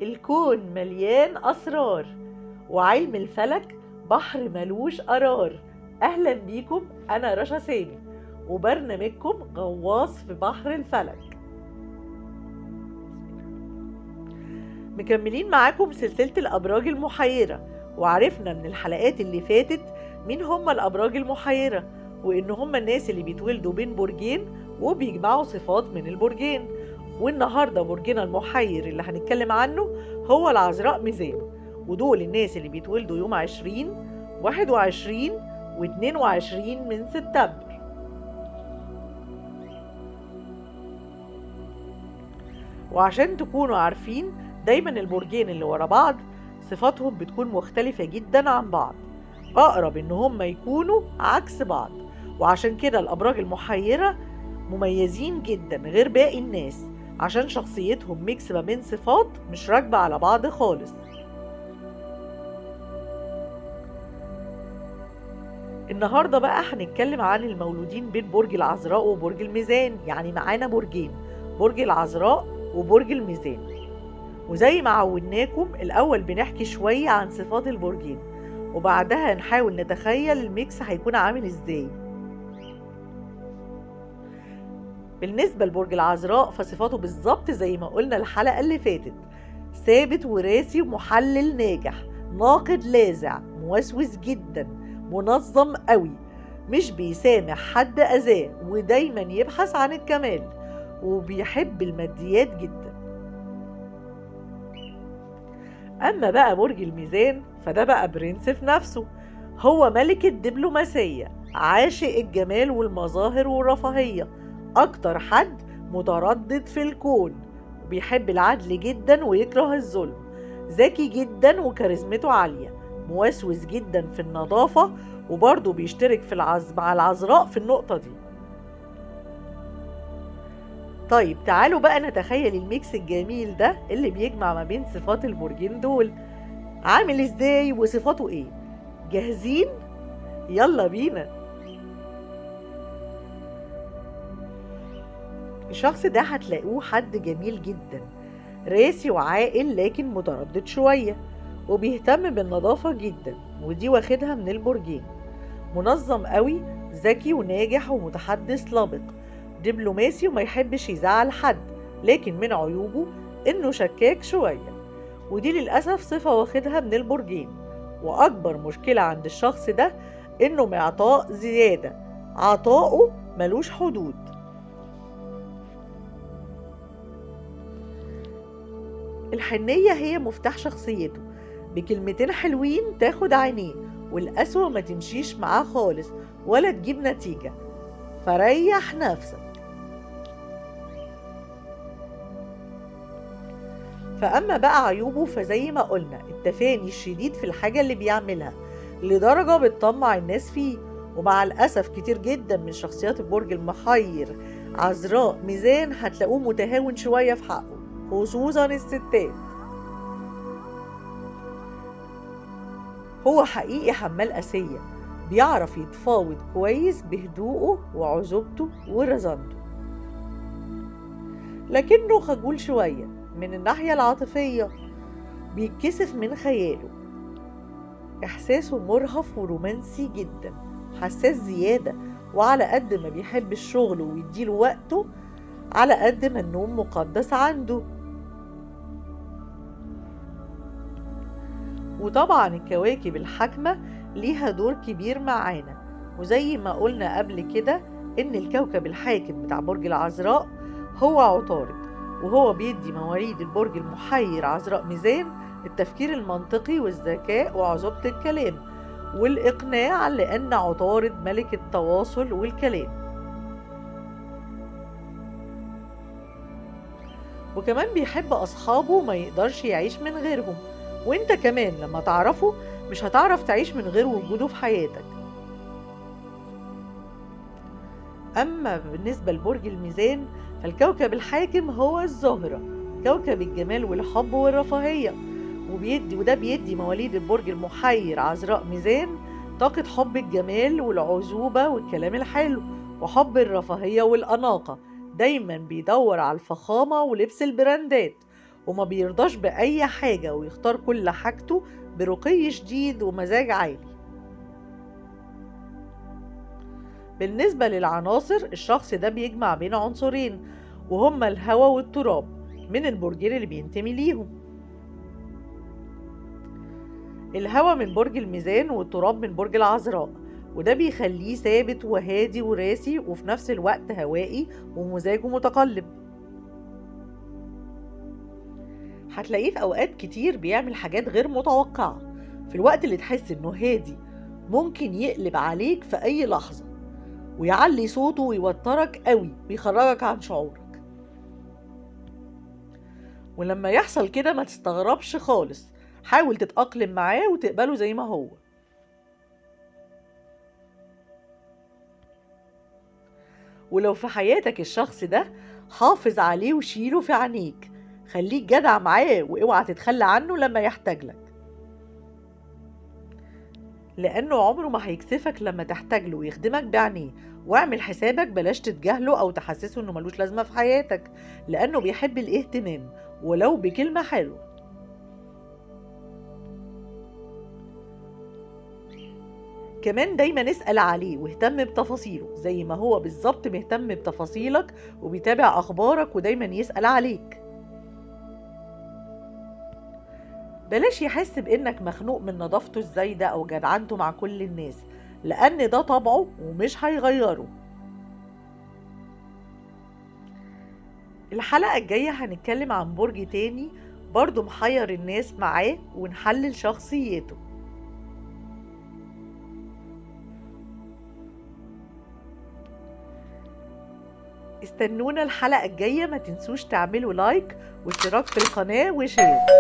الكون مليان أسرار وعلم الفلك بحر ملوش قرار. أهلا بيكم، أنا رشا سامي وبرنامجكم غواص في بحر الفلك. مكملين معاكم سلسلة الأبراج المحيرة، وعرفنا من الحلقات اللي فاتت مين هم الأبراج المحيرة، وإن هم الناس اللي بيتولدوا بين برجين وبيجمعوا صفات من البرجين. والنهاردة برجنا المحير اللي هنتكلم عنه هو العذراء ميزان، ودول الناس اللي بيتولدوا يوم 20 21 و22 من سبتمبر. وعشان تكونوا عارفين، دايما البرجين اللي ورا بعض صفاتهم بتكون مختلفة جدا عن بعض، أقرب إن هم يكونوا عكس بعض، وعشان كده الأبراج المحيرة مميزين جدا غير باقي الناس، عشان شخصيتهم mix ما بين صفات مش راكبة على بعض خالص. النهاردة بقى هنتكلم عن المولودين بين برج العذراء وبرج الميزان، يعني معانا برجين، برج العذراء وبرج الميزان. وزي ما عودناكم الأول بنحكي شوية عن صفات البرجين، وبعدها نحاول نتخيل ال mix هيكون عامل ازاي. بالنسبة لبرج العذراء فصفاته بالظبط زي ما قلنا الحلقة اللي فاتت، ثابت وراسي ومحلل ناجح، ناقد لاذع، موسوس جدا، منظم قوي، مش بيسامح حد أذاه، ودايما يبحث عن الكمال، وبيحب الماديات جدا. أما بقى برج الميزان فده بقى برنس في نفسه، هو ملك الدبلوماسية، عاشق الجمال والمظاهر والرفاهية، أكتر حد متردد في الكون، وبيحب العدل جدا ويكره الظلم، ذكي جدا وكاريزمته عالية، موسوس جدا في النظافة، وبرضه بيشترك في مع العذراء في النقطة دي. طيب تعالوا بقى نتخيل ال mix الجميل ده اللي بيجمع ما بين صفات البرجين دول عامل ازاي وصفاته ايه. جاهزين؟ يلا بينا. الشخص ده هتلاقوه حد جميل جدا، راسي وعاقل لكن متردد شوية، وبيهتم بالنظافة جدا، ودي واخدها من البرجين، منظم قوي، ذكي وناجح ومتحدث لبق، دبلوماسي وما يحبش يزعل حد، لكن من عيوبه انه شكاك شوية، ودي للأسف صفة واخدها من البرجين. وأكبر مشكلة عند الشخص ده انه معطاء زيادة، عطاؤه ملوش حدود. الحنية هي مفتاح شخصيته، بكلمتين حلوين تاخد عينيه، والقسوة ما تمشيش معاه خالص ولا تجيب نتيجة، فريح نفسك. فأما بقى عيوبه فزي ما قلنا التفاني الشديد في الحاجة اللي بيعملها لدرجة بتطمع الناس فيه، ومع الأسف كتير جدا من شخصيات البرج المحير عذراء ميزان هتلاقوه متهاون شوية في حقه، خصوصا الستات. هو حقيقي حمال قاسية، بيعرف يتفاوض كويس بهدوءه وعزوبته ورزانته، لكنه خجول شوية من الناحية العاطفية، بيتكسف من خياله، إحساسه مرهف ورومانسي جدا، حساس زيادة، وعلى قد ما بيحب الشغل ويديله وقته على قد ما النوم مقدس عنده. وطبعا الكواكب الحاكمة ليها دور كبير معانا، وزي ما قلنا قبل كده إن الكوكب الحاكم بتاع برج العذراء هو عطارد، وهو بيدي مواليد البرج المحير عذراء ميزان التفكير المنطقي والذكاء وعزوبة الكلام والإقناع، لأن عطارد ملك التواصل والكلام. وكمان بيحب أصحابه وما يقدرش يعيش من غيرهم، وانت كمان لما تعرفه مش هتعرف تعيش من غير وجوده في حياتك. أما بالنسبة لبرج الميزان فالكوكب الحاكم هو الزهرة، كوكب الجمال والحب والرفاهية، وده بيدي مواليد البرج المحير عذراء ميزان طاقة حب الجمال والعزوبة والكلام الحلو وحب الرفاهية والأناقة، دايما بيدور على الفخامة ولبس البراندات، وما بيرضاش بأي حاجة ويختار كل حاجته برقي شديد ومزاج عالي. بالنسبة للعناصر، الشخص ده بيجمع بين عنصرين وهما الهواء والتراب من البرجين اللي بينتمي ليهم. الهواء من برج الميزان والتراب من برج العذراء، وده بيخليه ثابت وهادي وراسي، وفي نفس الوقت هوائي ومزاجه متقلب. هتلاقيه في أوقات كتير بيعمل حاجات غير متوقعة. في الوقت اللي تحس إنه هادي ممكن يقلب عليك في أي لحظة ويعلي صوته ويوترك قوي ويخرجك عن شعورك. ولما يحصل كده ما تستغربش خالص، حاول تتأقلم معاه وتقبله زي ما هو. ولو في حياتك الشخص ده حافظ عليه وشيله في عينيك، خليك جدع معاه واوعى تتخلى عنه لما يحتاج لك، لأنه عمره ما هيكسفك لما تحتاج له ويخدمك بعينيه. واعمل حسابك بلاش تتجاهله أو تحسسه إنه ملوش لازمة في حياتك، لأنه بيحب الاهتمام ولو بكلمة حلوة. كمان دايما اسأل عليه واهتم بتفاصيله زي ما هو بالظبط مهتم بتفاصيلك وبيتابع أخبارك ودايما يسأل عليك. بلاش يحس بإنك مخنوق من نظافته الزايدة أو جدعنته مع كل الناس، لأن ده طبعه ومش هيغيره. الحلقة الجاية هنتكلم عن برج تاني برضو محير الناس معاه ونحلل شخصيته. استنونا الحلقة الجاية، ما تنسوش تعملوا like واشتراك في القناة و share.